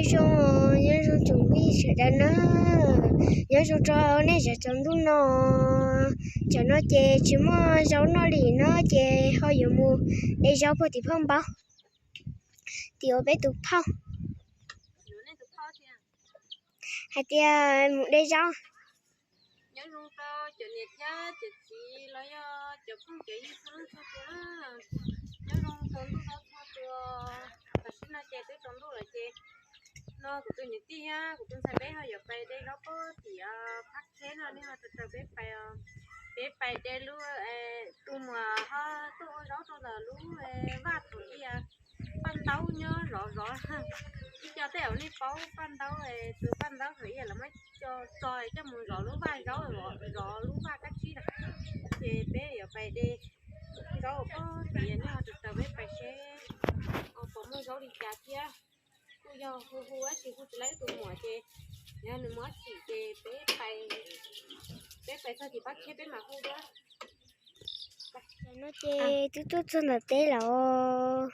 Zoo, nyob zoo tsoom phooj ywg sawv daws na, nyob zoo rau nej zam tsaus ntuj no. Tsam no ces tsis muaj zaub noj li no ces ho yuav mus de zaub puag tim phauj Npaub, tim ua peb tus phauj hais tias mus de zaub. Nyob zoo rau cov niam thiab cov txiv los yog cov phooj cov ywg txhua leej txhua tus na. Nyob zoo tsaus ntuj rau txhua tus. Tam sim no ces twb tsaus ntuj lawm ces no kuv tus niam tij thiab kuv tus ntxhais peb ho yuav pais de zaub puag tim phab kheb no, nej ho raws peb pais, peb pais de lub, tus muam ho tuaj ua zaub rau ntawm lub vaj thaum ub, paj ntaub nyob zov zov. Ib co tej zaum nej paub paj ntaub, tus paj ntaub thaum ub lawv muab co tso coj mus zov lub vaj zaub, zov lub vaj kab tsib na. Ces peb yuav pais de zaub puag tim, nej ho raws peb pais seb puas muaj zaub li cas thiab. Kuj yog hu hu dab tsi hu tsis tau ib tus muam ces yog nws muab tsim ces peb pais, peb pais txog tim phab kheb peb mam hu dua. No ces twb tuaj txog ntawm teb lawm.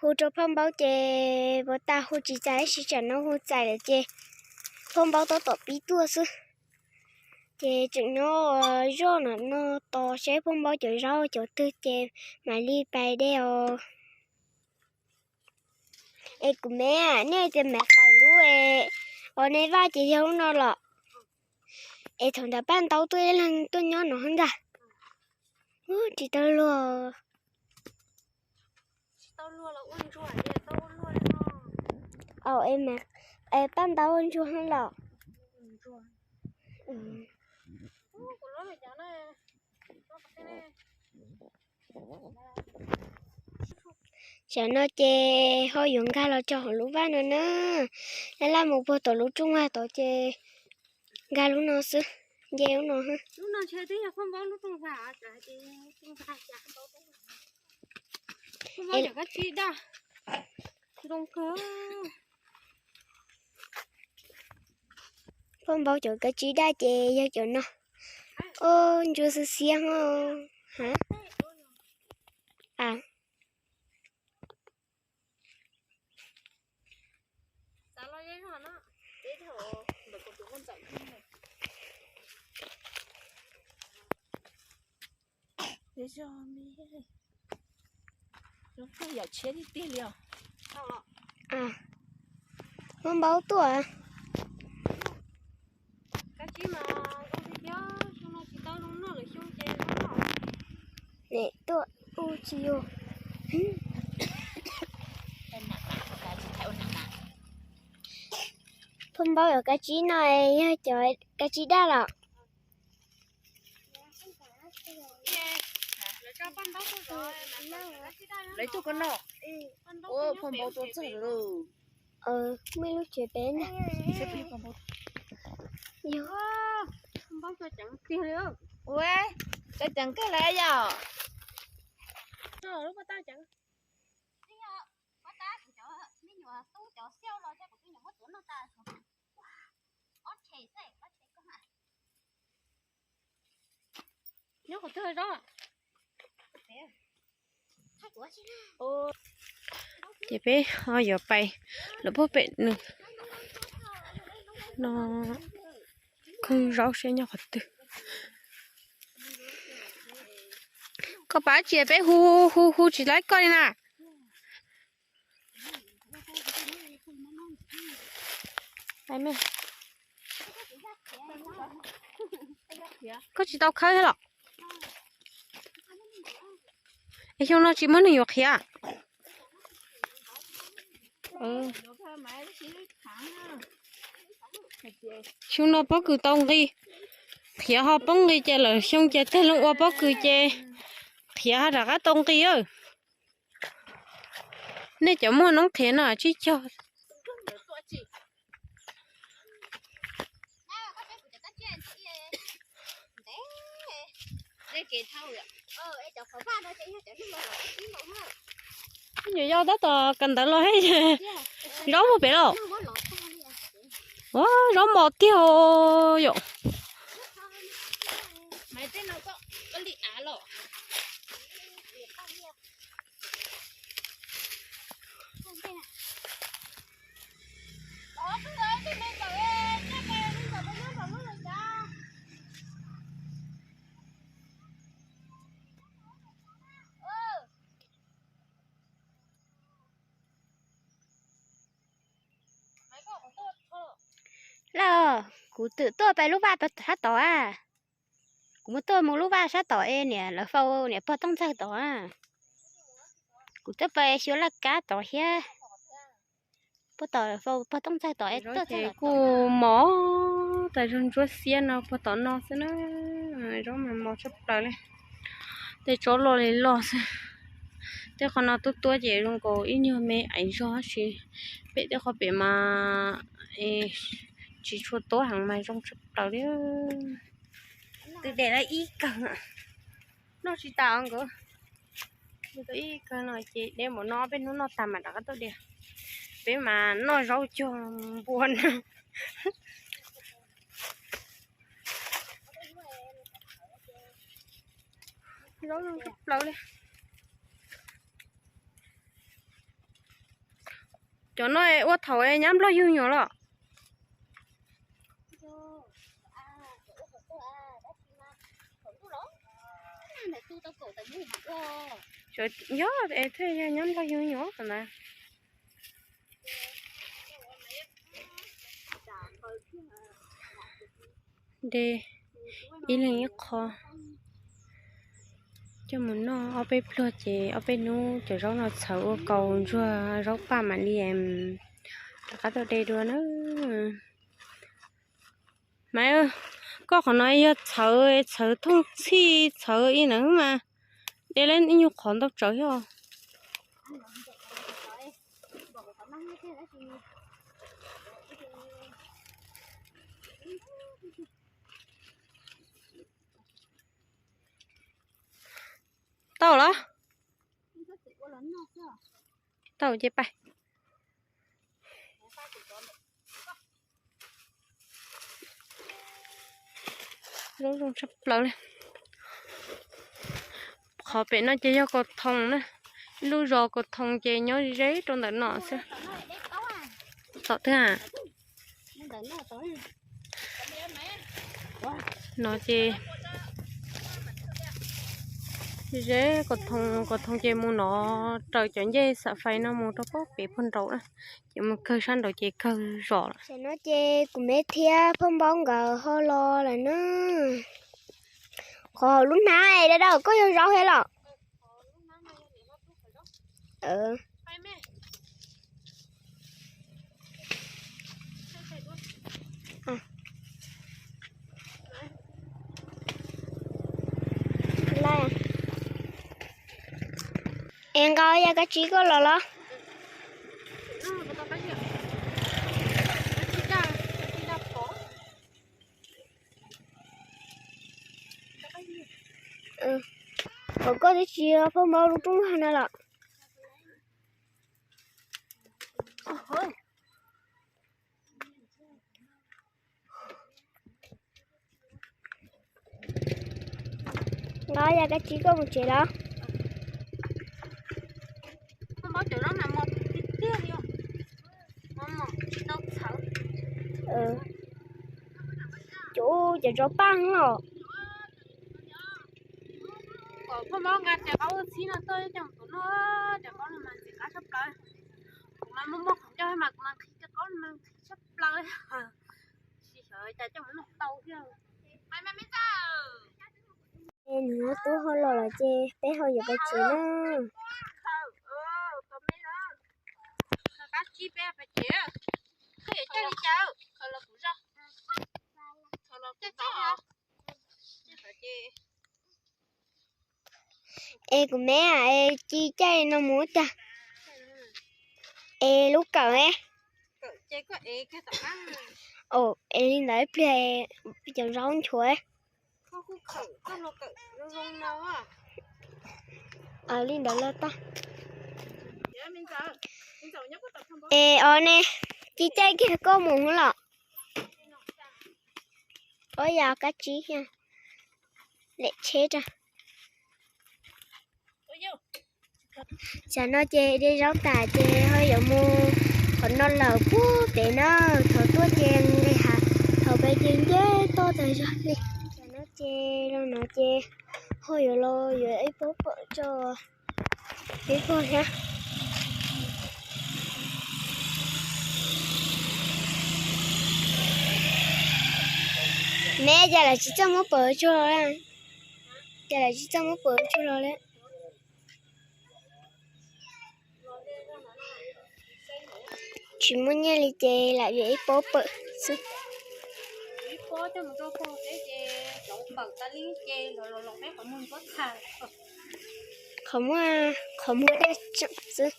Hu rau phauj Npaub ces puas tas hu tsis txais tab sis tsam no hu txais lawm ces phauj Npaub tab tom pib tuaj xwb. Ces tseem nyob zoj no no tos seb phauj Npaub cov zaub cov twg ces mam li pais de os. Es kuv me, nej tias me qawm lub, os nej vaj ces yog lub no los? Es thaum ntawd paj ntaub tuaj ib leeg tuaj nyob no ntag. Tsis tau luag. Paj ntaub ua ntsuag los? Tsam no ces ho yuav nkag los tso hauv lub vaj no na. Laj laj mus puag tom lub rooj vag tod ces nkag lub no xwb, nce lub no. Phauj Npaub cov kab tsib daj ces yog cov no. Ub, ntsuag xiab xiab ho. Phauj Npaub tuaj. Tuaj ub tsis yog. Phauj Npaub yuav kab tsib no, yog cov kab tsib daj los? Lawv tuaj ko no. Phauj Npaub tuaj txog lawm. Muaj ib lub tsev peb ntag. Ua, cov ceev kawg lawm yom. Ces peb ho yuav pais lawm puag pem nws no, khoov zaub seb nyob qhov twg. Koj pab tsis peb hu hu hu tsis tau koj li na. Koj tsis tau khawb los? Es xyoo no tsis muaj neeg yuav qhiav. Xyoo no pob kws tau nqi, qhiav ho poob nqi ces lawm xyoo ces tag loo ua pob kws ces qhiav ho rov qab tau nqi. Nej cov muaj noob qhiav no tsib caug. Nyuam yaus tab tom kawm ntawv los zaub puag pem los. Ua zaub mos tiag yom. Laj, kuv twb tuaj pem lub vaj sab tod a. Kuv mus tuaj mus lub vaj sab tod es niam lawv faus niam pog tooj ntxawg tod a. Kuv twb pem xyuas laj kab tod thiab. Pog tod faus pog tooj ntxawg tod es tuaj ces kuj mos tas zog ntsuab xiab no puag tom no xwb na. Zaub mas mos tshaj plaws li. Tej tsob loj li loj xwb. Tej qhov no tuab tuab ces zoo nkaus ib nyuag me aiv zog tab sis pem tej qhov pem mas tsis tshua tuab heev mas zoo tshaj plaws li. Twb de lawm ib kawg, noj tsis tas nkawd. Ib kawg no ces de mus no peb hnub noj tag mam rov qab tuaj de. Peb mas noj zaub cuag npua na. Zaub zoo tshaj plaws li. Cov no ua thaum nyab Nplog yug nyuam los. Yog es thiaj yog nyab Nplog yug nyuam ntag. De ib leeg ib qho coj mus noj ob peb pluag ces ob peb hnub cov zaub no txhawv ua kaus ntsuag zaub paj mam li rov qab tuaj de dua na. Maiv, koj qhov no yog txhawv, txhawv thooj txhij txhawv ib ntawd mas de lawm ib nyuag qhov ntau tsawv thiab. Tau los? Tau ces pais. Zaub zoo tshaj plaws li. Qhov pem no ces yog Kaus Thoo na. Ib lub zos Kaus Thoo ces nyob ze rau ntawm no xwb. Tom twg a? No ces ze Kaus Thoo, Kaus Thoo ces mus no raws cov ncej xam fais no mus rau pem puag nraud na. Ces mus kawg sab nraud ces kawg zos lawm. Tam no ces kuv me thiab Phoj Npaub nkawd ho los lawm na. Qhov hauv lub hnab es dawb dawb koj yog zaub thiab los? Es nqa ya kab tsib koj los los? Kom koj twb tsis Phoj Npaub lub rooj vag no los? Nqa ya kab tsib koj mus tsev los? Cov, cov zaub paj os. Kom Phoj Npaub nqa tes qaub ua txhib no tuaj coj mus noj, tes qaub no mas ntxim qab tshaj plaws. Kuv mas muaj muaj qhov ncauj mas kuv mas nqhis tes qaub no mas nqhis tshaj plaws. Tsis xyov cas coj mus noj tau thiab. Nws ho twb ho los lawm ces peb ho yuav pais tsev na. Es kuv me, es ci caij no mus ua cas? Es lub kawm, es li ntawd ib pliag cov zaub nchuav. Li ntawd los tag. Es os ne, ci caij kiag koj mus los? Ob yam kab tsib thiab, lem tsheb rau. Tam no ces de zaub tas ces ho yuav mus qhov no lawm puag pem na. Thaum tuaj ces nqis hav, thaum pem ces nce toj tas zog li. Tam no ces los no ces ho yuav los yuav ib pob pam tso peb pog thiab. Me, cas lawv tsis txawj muab pawg tsuag los li? Cas lawv tsis txawj muab pawg tsuag los li? Tsis muaj nyiaj li ces lam yuav ib pob pawg xwb. Qhov muag, qhov muag daj tseem xwb.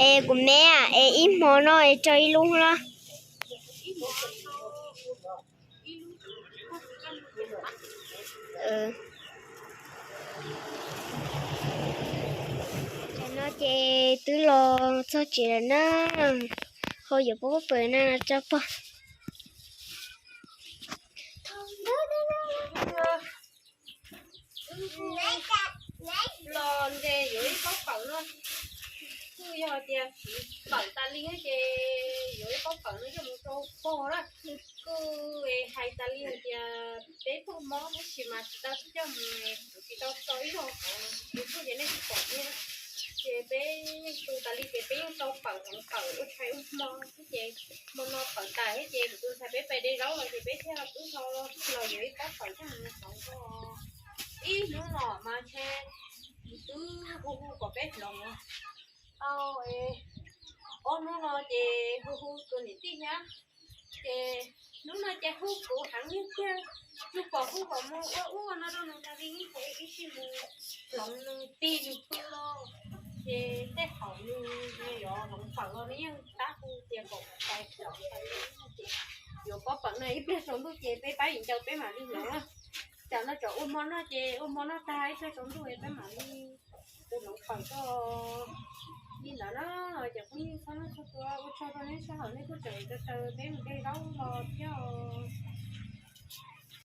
Es kuv me, es ib hmo no es tso ib lub los? Tam no ces twb los txog tsev lawm na, ho yuav pob pawg na tso pog. Los ntes yuav ib pob pawg no, kuj yog tias siv pawg tas li ces yuav ib pob pawg no coj mus rau pog na. Kuj hais tas li hais tias peb tuaj mob tab sis mas tsis tau coj mus, kuv tsis tau tso ib zaug hauv YouTube ces nej tsis pom thiab. Ces peb yeej tu tas li ces peb yeej tau pawg hloov pawg ua tshais ua hmo xwb ces hmo no pawg tas thiab ces kuv tus ntxhais peb pais de zaub los ces peb thiaj wb ho los yuav ib pob pawg coj mus hloov rau. Ib hnub no mas ntshe kuv twb hu hu kom peb hloov tau ob hnub no ces hu hu tus niam tij thiab. Ces hnub no ces hu kuv heev li tiag, tsuas pom hu kom mus ua ub ua no rau nws tas li ces ib sij mus hloov nws tig nws pw los. Ces tej thaum nws yuav hloov pawg los nws yeej tab hu tias kom pais hloov tas li. Ces yuav pob pawg no ib pliag tsaus ntuj ces peb pab viv ncaus peb mam li hloov na. Tsam no tsam ua hmo noj ces ua hmo noj tag ib pliag tsaus ntuj peb mam li tus hloov pawg koj. Li ntawd na, ces kuv yeej txhob noj txhob tua, ua tsaug rau neb sij hawm, neb kuj tseem taw taw peb mus de zaub los thiab os.